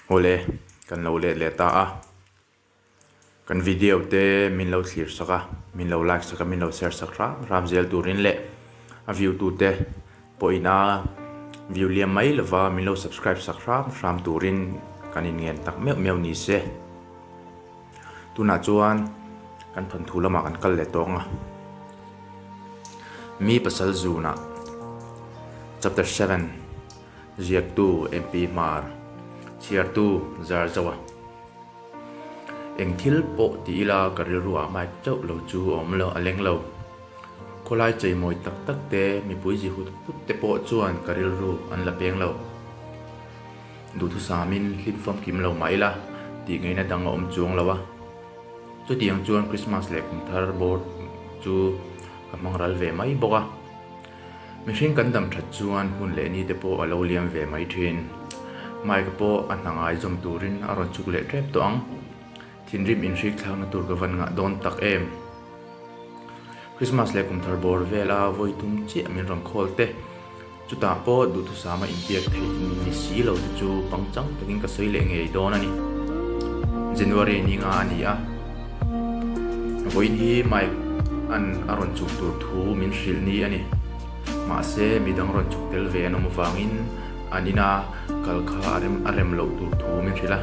Awle, kan lo let leh ta a. Kan video te min lo thlir sak a, min lo like sak a, min lo share sak hram hram zel turin leh a view tute pawhin a view liam mai lova min lo subscribe sak hram hram turin kan inngen tak meuh meuh ni se. Tunah chuan kan thawnthu lamah kan kal leh tawng a. Mi pasal zunah chapter 7 ziaktu MP Hmar chhiartu Zarzoa. Eng thil pawh ti ila ka rilru ah mic chauh lo chu a awm lo a leng lo. Khawlai cheimawi tak tak te mipui zi hut hut te pawh chuan ka rilru an la peng lo. Duhthusamin hlim famkim lo mah ila tih ngaihna dang a awm chuang lo a. Chutiang chuan Christmas leh kum thar bawr chu ka hmang ral ve mai bawk a. Mihring kan dam that chuan hun leh ni te pawh a lo liam ve mai thin. Mike-a pawh a hna ngai zawm turin a rawn chuk leh tep tawh ang. Thinrim inhrik thlakna tur ka van ngah dawn tak em? Christmas leh kum thar bawr vela vawi tum chiah min rawn call te. Chutah pawh duhthusama inbiak theih ni si lo te chu pangchang takin ka sawi leh ngei dawn a ni. January ni nga a ni a, vawiin hi Mike an a rawn chuk tur thu min hrilh ni a ni. Mahse midang rawn chuk tel ve an awm avangin an ina kal kha a rem a rem loh tur thu min hrilh a.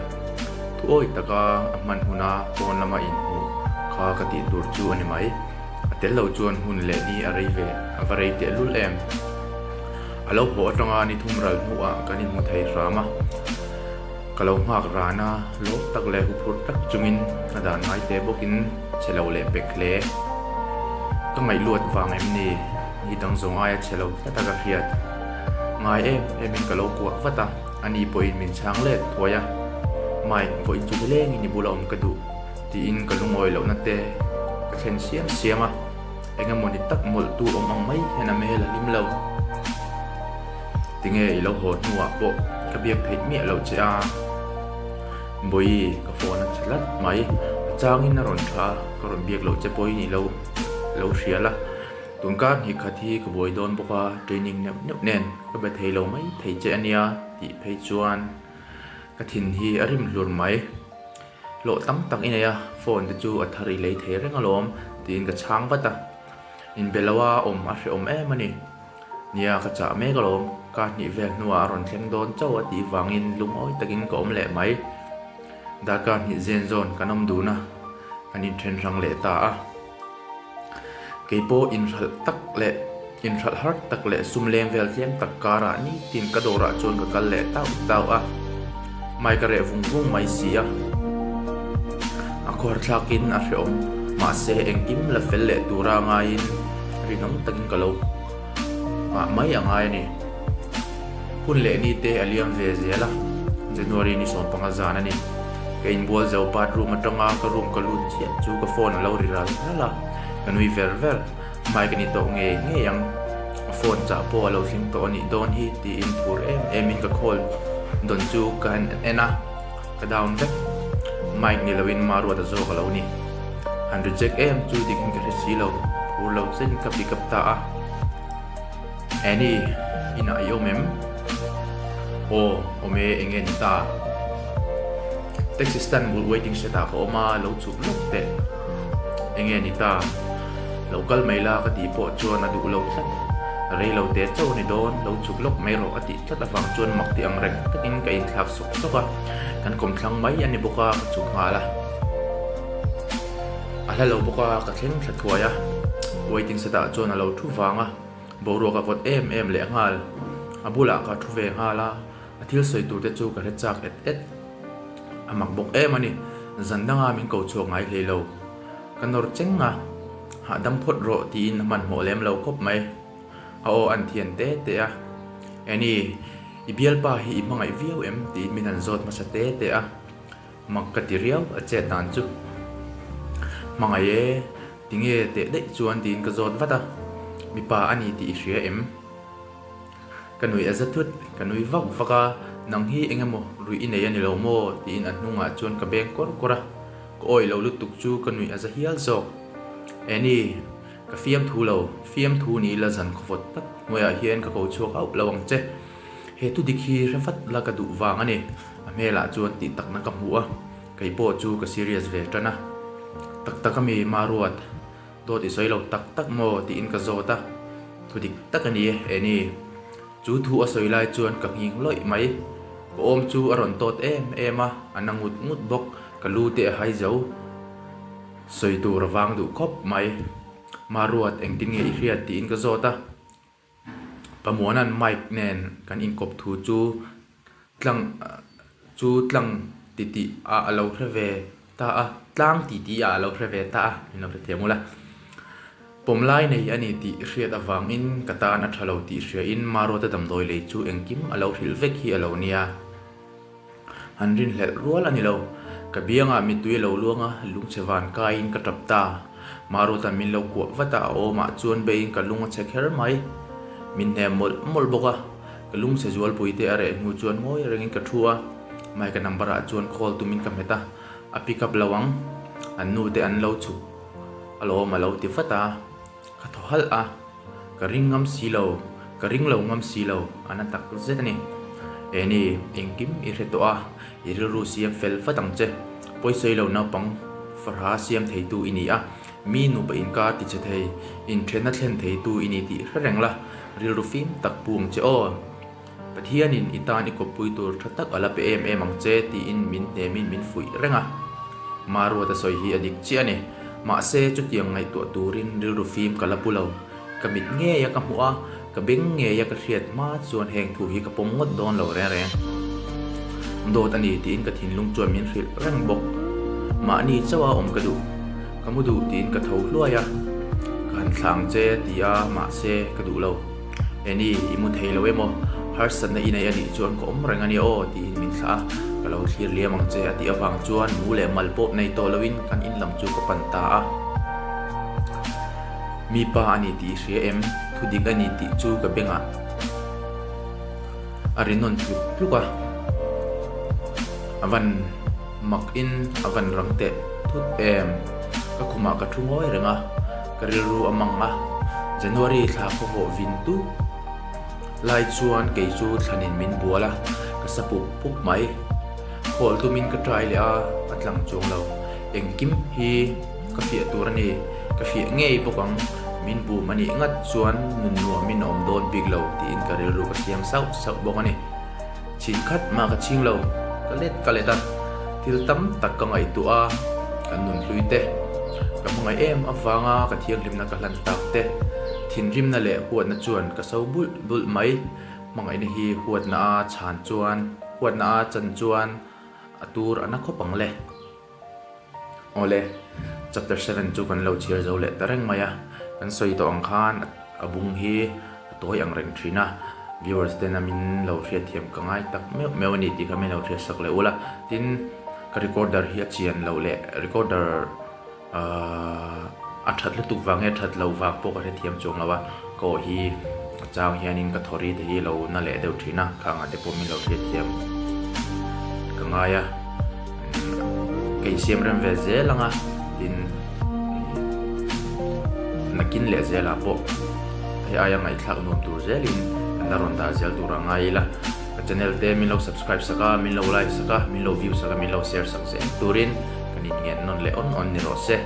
Thu awi taka a hman huna pawn lama inhmuh kha ka tih tur chu a ni mai. A tel lo chuan hun leh ni a rei ve, a va rei tehlul em? A lo haw atanga ni thum ral hnuah kan inhmu thei hram a, ka lo nghak ran a, lawm tak leh huphurh tak chungin a dan ngai te bawkin che lo leh pek hle. Ka ngaihluat vang em ni? Ni dang zawng aia che lo tlat a ka hriat. Ngai em emin ka lo kuah vat a, ani pawhin min chhang let thuai a, Mike, vawiin chu nilengin i bula awm ka duh. Tiin ka lungawi lohna te ka thlen siam siam a, eng emaw ni tak mawlh tu awm ang mai hian a hmel a hlim lo. Tinge i lo haw hnuah pawh ka biak theih miah loh che a, Bawihi ka phone a che tlat mai, a changin a rawn tha a, ka rawn biak loh che pawhin i lo lo hria la, tunkar hnih khat hi ka buai dawn bawk a, training neuh neuh nen ka be thei lo mai thei che a nia tih phei chuan ka thin hi a rim hlur mai. Hlawh tam tak i nei a, phone te chu a thar i lei thei reng alawm tiin ka chhang vat a. Inbe lo a awm a hrehawm em a ni. Nia ka chah mek alawm, kar hnih vel hnuah a rawn thleng dawn chauh a tih vangin lungawi takin ka awm leh mai. Darkar hnih zen zawn kan awm dun a, kan inthen hrang leh ta a. Keipawh inhralh tak leh inhralh har tak leh sum leng vel tlem tak karah nitin ka dawrah chuan ka kal leh tauh tauh a, mai ka reh vung vung mai si a. A khuar thlakin a hrehawm, mahse engkim la fel leh tura ngaiin rinawm takin ka lo nghah mai a ngai a ni. Hun leh ni te a liam ve zel a, January ni 15 zan a ni. Ka inbual zo bathroom atanga ka room ka lut chiah chu ka phone a lo ri ral ral a, ka nui ver ver. Mike a ni tawh ngei ngei ang, a phone chah pawh a lo thleng tawh a nih dawn hi tiin phur em em in ka call dawn chu ka han en a, ka down vek. Mike ni loin Maruata zawk a lo ni. Han reject em chu dikin ka hre si lo, phur lo zetin ka pick up ta a. Annie, inah i awm em? Aw, awm e, eng nge ni ta? Taxi stand bul waiting shed ah ka awm a, lo chhuk lawk teh. Eng nge ni ta? Lo kal mai la ka tih pawh chuan a duh lo tlat. Rei lo te chauh a ni dawn, lo chhuk lawk mai rawh a tih tlat avang chuan mak ti ang reng takin ka inthlak sawk sawk a, kan kawmthlang mai a ni bawk a, ka chhuk nghal a. A hla lo bawk a, ka thleng thla thuai a, waiting set ah chuan a lo thu vang a, boruak a vawt em em leh nghal. A bulah ka thu ve nghal a, a thil sawi tur te chu ka hre chak et et. A mak bawk em a ni, zan danga min ko chhuak ngai hlei lo. Ka nawr cheng a, hahdam phawt rawh tiin a hmanhmawh lem lo khawp mai. A aw an thian te te a, Annie, i bialpa hi i hmangaih viau em? tiin min han zawt hmasa te te a. Mak ka ti riau a chet dan chu. Hmangaih e, tinge teh daih chuan tiin ka zawt vat a, mipa a ni tih i hria em? Ka nui a za thut, ka nui vak vak a, nang hi eng emaw ruih i nei a ni lo maw? tiin a hnungah chuan ka beng kawr kawr a, ka awih lo lutuk chu ka nuih a za hial zawk. Annie, ka fiamthu lo, fiamthu ni ila zan khawvawt tak hnuaiah hian ka ko chhuak auh lo ang che. He thu dik hi hre vat la ka duh vang a ni. A hmelah chuan tih takna ka hmu a, kei pawh chu ka serious ve tan a. Tak tak a mi Maruat, dawt i sawi lo tak tak maw tiin ka zawt a, thu dik tak a ni e, e ni. Chu thu a sawi lai chuan ka nghing lawih mai. Ka awm chu a rawn tawt em em a, a na ngut ngut bawk, ka lu te a hai zo. Sawi tur a vang duh khawp mai. Maruat, engtin nge i hriat tiin ka zawt a. Pamuana'n Mike nen kan inkawp thu chu tlang chu tlang titih ah a lo hre ve ta a, tlang titih ah a lo hre ve ta a, min lo hrethiam ula. Pawmlai nei a ni tih hriat avangin ka tan a tha lo tih hriain Maruata damdawi lei chu engkim a lo hrilh vek hi a lo nia. Han rinhlelh rual a ni lo. Ka biangah mittui a lo luang a, lungchhe van kaiin ka tap ta. Maruata'n min lo kuah vat a, a awmah chuan beiin ka lung a chhe kher mai. Min hnem mawlh mawlh bawk a, ka lungchhe zualpui te a reh hnu chuan ngawi rengin ka thu a. Mike-a number ah chuan call tumin ka hmet a, a pick up lo ang. An nu te an lo chhuk alawm a lo ti vat a. Ka thaw halh a, ka ring ngam si lo, ka ring lo ngam si lo, a na tak zet a ni. E ni, engkim i hre tawh a, i rilru siam fel vat ang che. Pawisawi lo naupang farha siam theitu i ni a, mi nupa inkar ti che thei, inthenna thlen theitu i ni tih hre reng la, rilru fim tak pu ang che aw. Pathianin i tan i kawppui tur tha tak a la pe em em ang che tiin min hnemin min fuih reng a. Maruata sawi hi a dik chiah a ni. Mahse, chutiang ngaihtuah turin rilru fim ka la pu lo. Ka mit ngeia ka hmuh a, ka beng ngeia ka hriat hma chuan heng thu hi ka pawm ngawt dawn lo reng reng. Dawt a ni tiin ka thinlung chuan min hrilh reng bawk. Mahni chauha awm ka duh. Ka mu duh tiin ka tho hluai a. Ka han thla ang che ti a, mahse, ka duh lo. Eni, i mu thei lo emaw? Harsatna i nei a nih chuan ka awm reng a nia aw, tiin min thlah a, ka lo thlir liam ang che a tih avang chuan mu leh mal pawh nei tawh loin kan in lam chu ka pan ta a. Mi pa a ni tih i hria em? Thu dik a ni tih chu ka bengah a ri nawn tluk tluk a, a van mak in a van rang teh thut em? Ka khumah ka thu ngawi reng a. Ka rilru a mang a, January thla khaw vawh vin tuk lai chuan kei chu thlanin min bual a, ka sa pup pup mai. Khawl tumin ka try leh a, a tlang chuang lo. Engkim hi ka fiah tur a ni, ka fiah ngei bawk ang, min bum a nih ngat chuan nun nuamin a awm dawn bik lo tiin ka rilru ka siam sauh sauh bawk a ni. Chhin khat mah ka chhing lo, ka let ka let a, thil tam tak ka ngaihtuah a, kan nunhlui te, ka hmangaih em avanga ka thianghlimna ka hlan tak te, thinrimna leh huatna chuan ka so bulh bulh mai, hmangaihna hi huatna a chhan chuan, huatna a chan chuan a tur a na khawp ang le. Awle, chapter 7 chu kan lo chhiar zo leh ta reng mai a, kan sawi tawh ang khan a bung hi a tawi ang reng thin a, viewers tena min lo hriatthiam ka ngai tak meuh meuh a ni tih kha min lo hriat sak leh ula, tin ka recorder hi a chian loh leh recorder Ahh a that lutuk vang nge that loh vang pawh ka hrethiam chuang lo a, ka aw hi a chang hianin ka thawri te hi lo na leh deuh thin a, khangah te pawh min lo hriatthiam ka ngai a, ka insiam rem ve zel ang a, tin nakin leh zelah pawh hei aia ngaihthlak nuam tur zelin kan la rawn dah zel tur a ngai ila, ka channel te min lo subscribe sak a, min lo like sak a, min lo view sak a, min lo share sak zel turin. Kan inngen nawn leh awn awn ni rawh se.